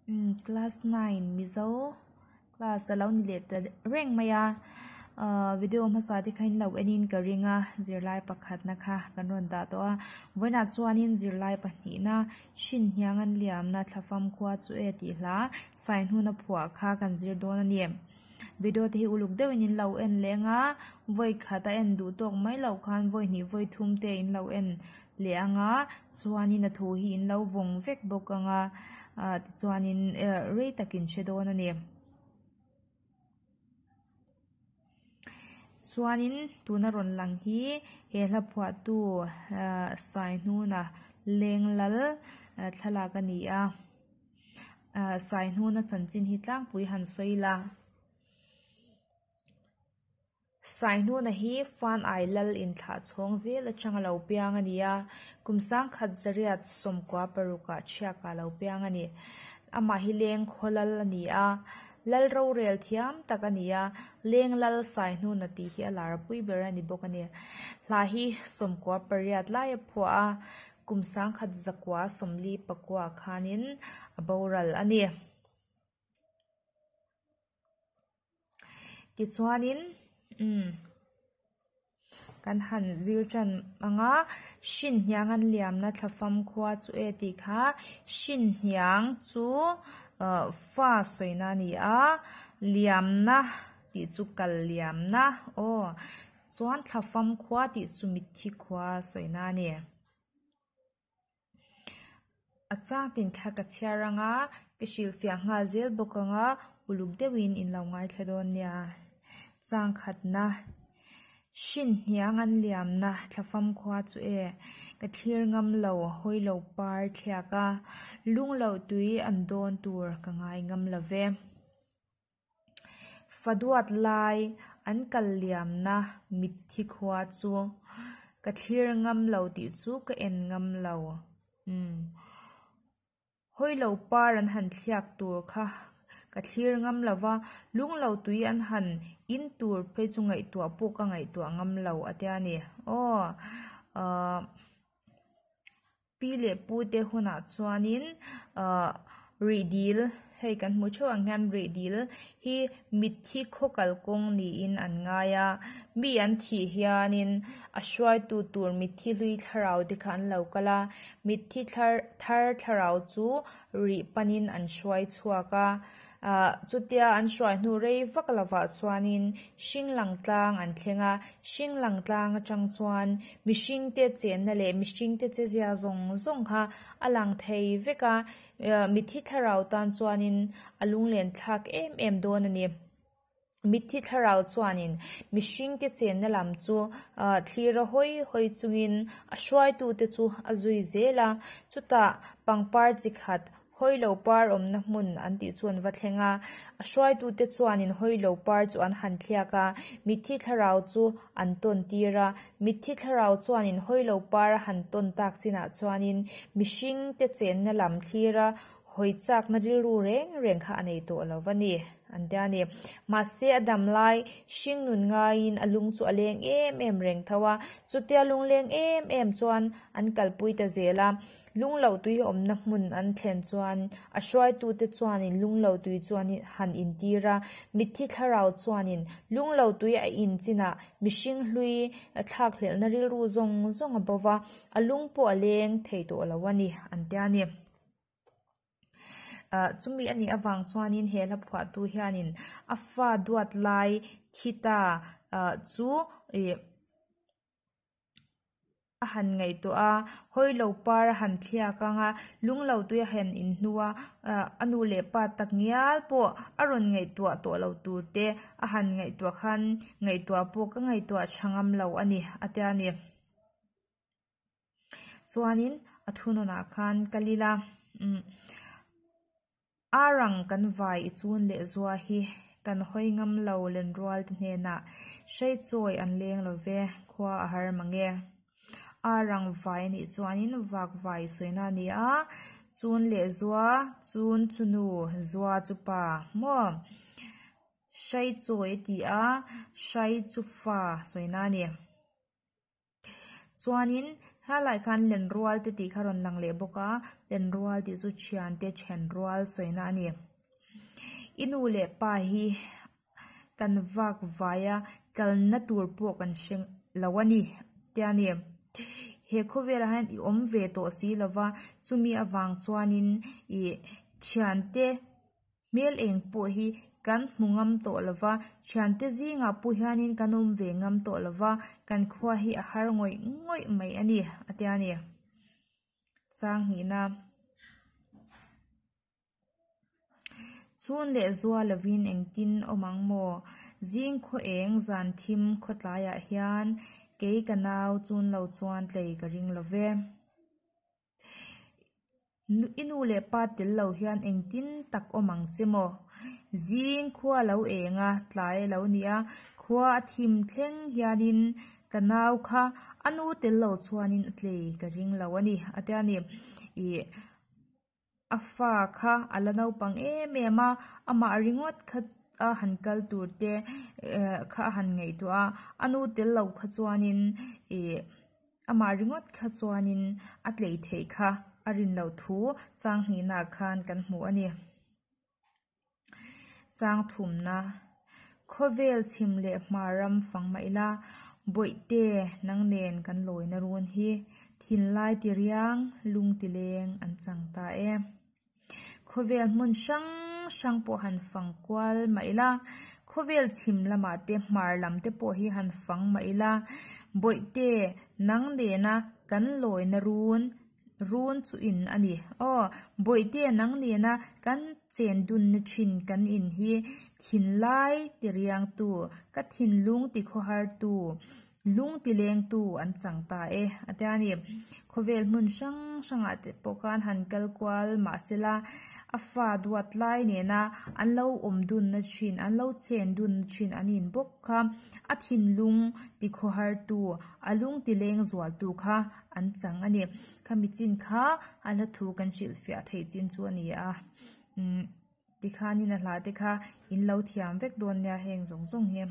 Class 9 Mizo class a lo ni leh ta reng mai a ahh video hmasa te kha in lo en in ka ring a zirlai pakhatna kha kan rawn dah tawh a vawiinah chuanin zirlai pahnihna hrin hniang an liamna thlafam khua chu e tih hla sainhuna phuah kha kan zir dawn a ni. Video te hi uluk deuhin in lo en leng a, vawi khat a en duh tawk mai loh khan vawi hnih vawi thum te in lo en leh ang a, chuanin a thu hi in lo vawng vek bawk ang a, ah tichuanin rei tak in hre dawn a ni. Chuanin tuna rawn lang hi he hla phuahtu ah Saihnuna Lenglal thlalak a ni a. Ah Saihnuna chanchin hi tlangpui han sawi la. Saihnuna hi Fanai lal inthlah chhawng zel atang a lo piang a ni a, kum sangkhat zariat sawmkua parukah Thiaka a lo piang a ni. Amah hi leng khaw lal a ni a, lal rorel thiam tak a ni a, leng lal Saihnuna tih hi a larpui ber a ni bawk a ni. Hla hi 18 lai a phuah a, Kum sangkhat zakua sawmli pakua khanin a boral a ni. Tichuanin umm kan han zir tan ang a, hrin hniang an liamna thlafam khua chu e tih kha hrin hniang chu ah fa sawina a ni a, liamna tih chu kal liamna aw. Chuan thlafam khua tih chu mitthi khua sawina a ni. A chang tin kha ka chhiar ang a, ka hrilhfiah nghal zel bawk ang a, uluk deuhin in lo ngaithla dawn nia. Chang khatna, Hrin hniang an liamna thlafam khua chu e, ka thlir ngam lo hawi lo par thliak a, lung loh tui an dawn tur ka ngai ngam lo ve. Fa duat lai an kal liamna mitthi khua chu ka thlir ngam lo tih chu ka en ngam lo. Umm. Hawi lo par an han thliak tur kha ka thlir ngam lo va, lung lo tui an han in tur phei chu ngaihtuah pawh ka ngaihtuah ngam lo a tia ni. Aw. Ahh. Pi leh pu te hunah chuanin ahh rih dil hei kan hmuh theuh ang hian rih dil hi mitthi khaw kalkawng niin an ngai a mi an thih hianin a hruaitu tur mitthi hlui thlarau te kha an lo kal a mitthi thlar thar thlarau chu rih panin an hruai chhuak a. Ah chutia an hruai hnu rei vak lovah chuanin hring lang tlang an thleng a, hring lang tlang atang chuan mihring te chenna leh mihring te che zia zawng zawng kha a lang thei vek a, mitthi thlarau tan chuanin a lunglen thlak em em dawn a ni. Mitthi thlarau chuanin mihringte chenna lam chu thlir a hawi hawi chungin a hruaitute chu a zui zel a, chutah pangpar chi khat Hawilo par awmna hmun an tih chu an va thleng a, a hruaitute chuanin Hawilo par chu an han thliak a, mitthi thlarau chu an tawn tir a, mitthi thlarau chuanin Hawilo par a han tawn tak chinah chuanin mihringte chenna lam thlir a Hawi chakna rilru reng reng kha a nei tawh lo va ni, an ti a ni. Mahse, a dam lai hring nun ngaiin a lung chu a leng em em reng tho a, chutia lungleng em em chuan an kalpui ta zel a. Lungloh tui awmna hmun an thlen chuan a hruaitute chuanin lungloh tui chu an han intir a, mitthi thlarau chuanin lungloh tui a in chinah mihring hlui thlakhlelhna rilru zawng zawng a bo va, a lung pawh a leng thei tawh lo a ni, an ti a ni. Ah chumi a nih avang chuanin he hla phuahtu hianin a fa duat lai thi ta ah chu ih a han ngaihtuah a, hawi lo par a han thliak ang a, lung lo tui a han inhnu a, ah a nu leh pa tak ngial pawh a rawn ngaihtuah tawh lo tur te a han ngaihtuah khan ngaihtuah pawh ka ngaihtuah tha ngam lo a ni a tia ni. Chuanin a thunawnah khan kal ila umm a rang kan vai i chun leh zua hi kan hawi ngam lo lenrual te hnenah hreichawi an leng lo ve khua a har mang e. A rang vai a nih chuanin vak vai sawina a ni a, chun leh zua chun chu nu zua chu pa maw hreichawi a ti a hrei chu fa sawina a ni. Chuanin Helaiah khan lenrual te tih kha rawn lang leh bawk a, lenrual tih chu thiante thenrual sawina a ni. I nu leh pa hi kan vak vai a, kalna tur pawh kan hre lo a ni tia ni. He khawvelah hian i awm ve tawh si lova, chumi avang chuanin i thiante hmel eng pawh hi kan hmu ngam tawh lova, thiante zingah pawh hianin kan awm ve ngam tawh lova, kan khua hi a har ngawih ngawih mai a ni a tia ni. Chang hnihna. Chun leh zua lovin engtin awm ang maw? Zing khaw eng zan thim khaw tlaiah hian kei ka nau chun lo chuan tlei ka ring lo ve. I nu leh pa tel lo hian engtin tak awm ang che maw? Zing khua lo eng a, tlai a lo ni a, khua a thim thleng hianin ka nau kha a nu tel lo chuanin a tlei ka ring lo a ni a tia ni. Ih. A fa kha a la naupang em em a, amah ringawt kha a han kal tur te kha a han ngaihtuah a, a nu tel lo kha chuanin ih amah ringawt kha chuanin a tlei theih kha a rin loh thu chang hnihnaah khan kan hmu a ni. Chang thumna, Khawvel chhim leh hmar ram fang mah ila, Bawihte nang nen kan lawina run hi thinlai ti riang, lung ti leng an chang ta e. Khawvel hmun hrang hrang pawh han fang kual mah ila, khawvel chhim lamah te hmar lam te pawh hi han fang mah ila, Bawihte nang nena kan lawina run Run chu in a ni. Aw, Bawihte nang nena kan chen dunna thin kan in hi thinlai ti riangtu, ka thinlung ti khawhartu, lung ti lengtu an chang ta e, a tia a ni. Khawvel hmun hrang hrangah te pawh khan han kal kual mahsela a fa duat lai nena an lo awm dunna thin, an lo chen dunna thin an in bawk kha a thinlung ti khawhartu, a lung ti leng zualtu kha an chang a ni. Khami chin kha a hla thu kan hrilhfiah theih chin chu a ni a. Umm tikhanin a hla te kha in lo thiam vek dawn nia heng zawng zawng hi.